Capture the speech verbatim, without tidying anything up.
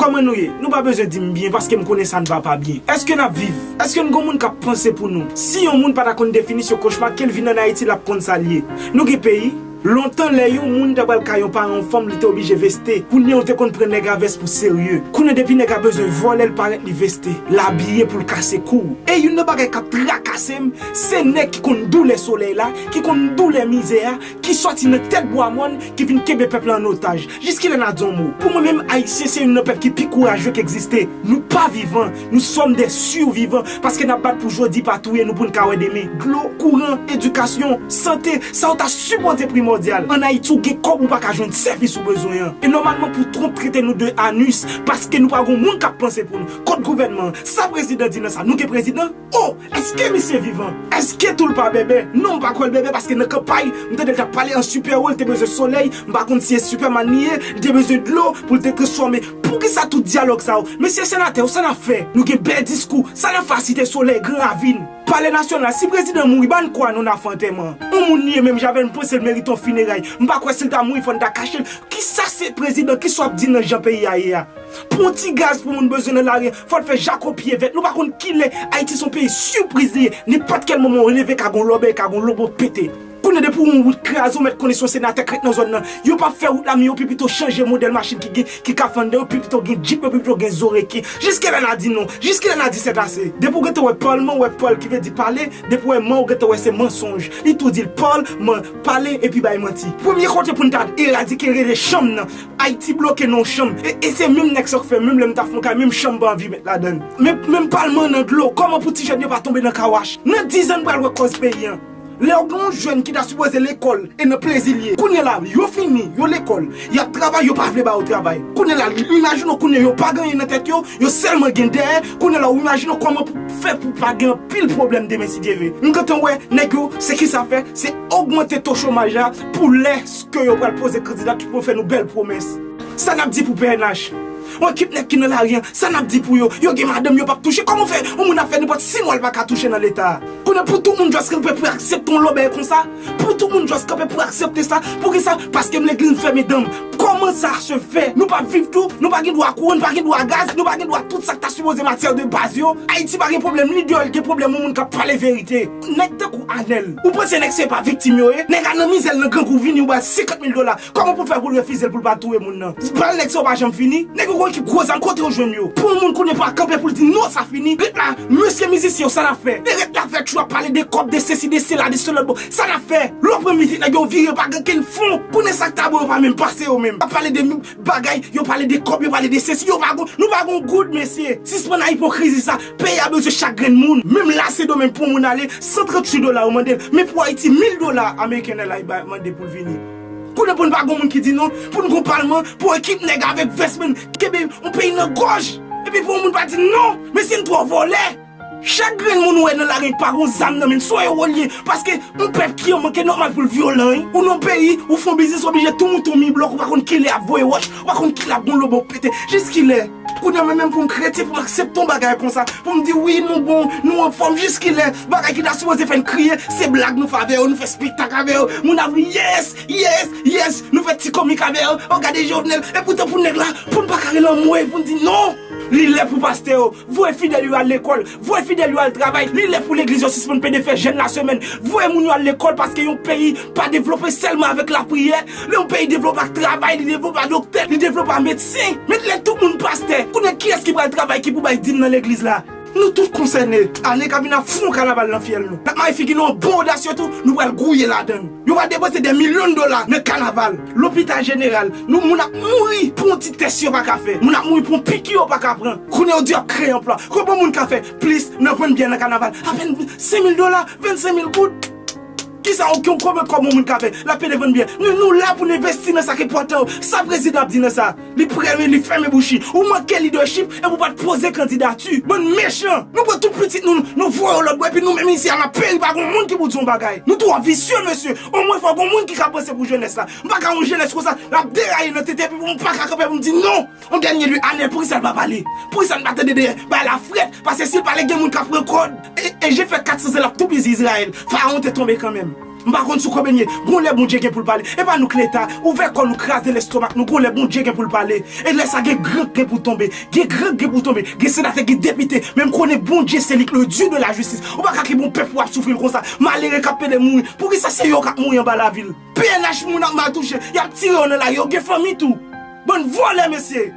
Kòman nou ye? Nou pa bezwen di m byen paske m konnen sa n va pa byen. Èske n ap viv? Èske n gon moun k ap panse pou nou? Si yon moun pa ta konn definisyon kochma, ke l vin ann Ayiti, l ap konn sa l ye. Nou gen peyi? Lontan, lè yon moun te pral kay yon paran yon fanm, li te oblije veste. Kounye a, ou te konn pran nèg a vès pou serye. Kounye a, depi nèg la bezwen vòlè, l parèt, li veste. L abiye pou l kase kou. E youn nan bagay k ap trakase m, se nèg ki konn doulè solèy la, ki konn doulè mizè a, ki sòti nan tèt bwa mòn, ki vin kenbe pèp la an otaj. Jiskilè n a di yon mo? Pou mwen menm, Ayisyen se youn nan pèp ki pi kouraje k egziste. Nou pa vivan, nous sommes des survivants, paske n ap bat pou jodi pa touye nou pou n ka wè demen. Dlo, kouran, edikasyon, sante, sa yo ta sipoze primòdyal. Ann Ayiti, ou gen kòb, ou pa ka jwenn sèvis ou bezwen an. E nòmalman, pou Trump trete nou de anus, paske nou pa gon moun k ap panse pou nou. Kot gouvènman an? Sa prezidan di nan sa? Nou gen prezidan? Oh, èske misye vivan? Èske tou l pa bèbè? Non, m pa kwè l bèbè, paske nan kanpay, m tande l t ap pale an sipè wo, l te bezwen solèy, m pa konn si se Superman li ye, li te bezwen dlo pou l te transfòme. Poukisa tout dyalòg sa yo? Mesye senatè yo, sa n ap fè? Nou gen bèl diskou, sa n ap fè a Site Solèy, Gran Ravin, Palè Nasyonal? Si prezidan mouri, ba n kwa nou n a fè antèman an? Yon moun li ye menm jan avè n, m panse l merite yon fineray. M pa kwè si l ta mouri, fò n ta kache l. Kisa se prezidan? Kisa w ap di nan jan peyi a ye a? Pou yon ti gaz pou moun bezwen nan lari, fò l fè jako pye vèt. Nou pa konn kilè. Ayiti se yon peyi sipriz li ye. Nenpòt kèl moman w leve, ka gon lòbèy, ka gon lobo pete. Kounye a, depi yon wout kraze, w mèt konnen se yon senatè k ret nan zòn nan. Yo p ap fè wout la, men yo pi pito chanje modèl machin ki gen, ki ka fè anndan, yo pi pito gen djip, yo pi pito gen zo reken. Jiskilè n a di non? Jiskilè n a di sètase? Depi w gentan wè pòl man, w wè pòl ki vle di pale, depi w wè man, w gentan wè se mansonj. Li tou di l pòl man, pale epi bay manti. Premye kote pou n ta eradike rele chanm nan. Ayiti bloke nan yon chanm. E, e se menm nèg sa k fè, menm lè m ta fè yon kay, menm chanm m pa anvi met ladan l. Men, menm palman nan dlo, kòman pou ti jèn yo pa tonbe nan kawach? Nan diz an, n pral wè kòz peyi an. Lè w gen yon jèn ki ta sipoze lekòl, e nan plezi l ye. Kounye a la, yo fini, yo lekòl, y ap travay, yo pa vle ba yo travay. Kounye a la, imajine w, kounye a yo pa gen anyen nan tèt yo, yo sèlman gen dèyè. Kounye a la, w imajine w kòman pou fè pou pa gen anpil pwoblèm demen, si Dye vle. M gentan wè nèg yo, se kisa fè, se ogmante to chomaj la pou lè ke yo pral poze kandidati pou fè nou bèl pwomès. Sa n ap di pou P N H? Yon ekip nèg ki nan lari an, sa n ap di pou yo? Yo gen madanm, yo p ap touche. Kòman fè yon moun ap fè nenpòt sis mwa, l pa ka touche nan Leta a? Kounye a, pou tout moun just kanpe pou aksepte yon lòbèy konsa? Pou tout moun just kanpe pou aksepte sa? Poukisa? Paske m legliz, m fèmen dan m. Kòman sa se fè? Nou p ap viv tou? Nou pa gen dwa kouran, nou pa gen dwa gaz, nou pa gen dwa tout sa k ta sipoze matyè de baz yo? Ayiti pa gen pwoblèm lidè, l gen pwoblèm yon moun k ap pale verite. Nèg tankou Anèl, ou panse nèg se pa viktim yo ye? Nèg a nan mizè l, nan grangou, vini, ou ba l senkant mil dola. Kòman pou l fè pou l refize l, pou l pa touye moun nan? Bal nèg sa yo pa janm fini. Nèg yo gon ekip gwo zam, kote yo jwenn yo? Pou yon moun kounye a pa kanpe pou l di non, sa fini. Ret la, mesye mizisyen yo, sa n ap fè? E ret la, fè tchou ap pale de kòb, de sesi, de sela, de se lòt bò. Sa n ap fè? Lè w pran mizik nèg yo, vire, pa gen kenn fon. Kounye a sa k ta bon, yo pa menm pase yo menm. Ap pale de bagay, yo pale de kòb, yo pale de sesi, yo pa gon, nou pa gon goud, mesye. Sispann a ipokrizi sa. Peyi a bezwen chak grenn moun. Menm la, Sendomeng pou moun ale, san tranntuit dola yo mande l. Men pou Ayiti, mil dola ameriken nan la, yo ba, mande pou l vini. Kounye a pou n pa gon moun ki di non, pou n gon palman, pou ekip nèg avèk vès, men kenbe yon peyi nan gòj. Epi pou yon moun pa di non, mesye, n twò vòlè. Chak grenn moun ou wè nan lari pa gon zam nan men l, se yon ewo l ye. Paske yon pèp ki an manke nòmal pou l vyolan, wi. Ou nan peyi, ou fè yon biznis, ou oblije tou mouton mi blòk, ou pa konn kilè y ap voye wòch, ou pa konn kilè ap gon lobo pete. Jiskilè? Kounye a mwen menm pou m kretyen, pou m aksepte yon bagay konsa, pou m di wi, nou bon, nou anfòm, jiskilè? Bagay ki ta sipoze fè n kriye, se blag nou fè avè yo, nou fè spektak avè yo. Moun ap ri, yes, yes, yes, nou fè ti komik avè yo. Oh, gade Jovenel. Epoutan pou nèg la, pou n pa ka rele anmwe, pou n di non. Li lè pou pastè yo voye fidèl yo al lekòl, voye fidèl yo al travay. Li lè pou legliz yo sispann pede fè jèn lasemèn. Voye moun yo al lekòl, paske yon peyi pa devlope sèlman avèk lapriyè. Lè yon peyi devlope ak travay, li devlope ak doktè, li devlope ak medsen. Met lè tout moun pastè. Kounye a kiyès ki pral travay, ki pou bay dim nan legliz la? Nou tout konsène. Ane ka vin ap fè yon kanaval nan fyèl nou. N ap maye figi nou an bon odasye tou, nou pral gouye ladan l. Yo pral depanse dè milyon dola nan kanaval. Lopital jeneral, nou, moun ap mouri pou yon ti tès yo pa ka fè. Moun ap mouri pou yon piki yo pa ka pran. Kounye a yo di y ap kreye anplwa. Konbyen moun ka fè plis nan vann byè nan kanaval? Apèn senk mil dola, vennsenk mil goud. Kisa yon, yon konbyen kòb yon moun ka fè? L ap pede vann byè. Nou, nou la pou n envesti nan sa k enpòtan yo. Sa prezidan ap di nan sa? Li prè, men li fèmen bouch li. Ou manke lidèchip epi ou pa t poze kandidati. Bann mechan! Nou pran tout pitit nou, nou voye yo lòt bò, epi nou menm isi a n ap peri, pa gon moun ki pou di yon bagay. Nou twò visye, mesye. Omwen fò gon moun ki ka panse pou jenès la. M pa ka yon jenès konsa, l ap deraye nan tete, epi pou m pa ka kanpe pou m di non. Yon dènye lwi, Anèl, poukisa l pa pale? Poukisa n pa tande de bagay la frèt? Paske si l pale, gen moun k ap pran kòd. E, e je fè kat san zan, l ap toupizi Izrayèl. Farawon te tonbe kanmenm. M pa konn sou konbyen n ye. Gon lè Bondye gen pou l pale. E pa nou k Leta. Ouvè kò nou, kraze lestomak nou. Gon lè Bondye gen pou l pale. E lè sa gen gran k gen pou tonbe. Gen gran k gen pou tonbe. Gen senatè, gen depite. Men m konnen Bondye se li k le Dieu de la justice. Ou pa ka kenbe yon pèp pou ap soufri l konsa. Malere k ap pede mouri. Poukisa se yo k ap mouri anba lavil? P N H moun ap mal touche. Y ap tire yo nan lari. Yo gen fanmi tou. Bann vòlè, mesye.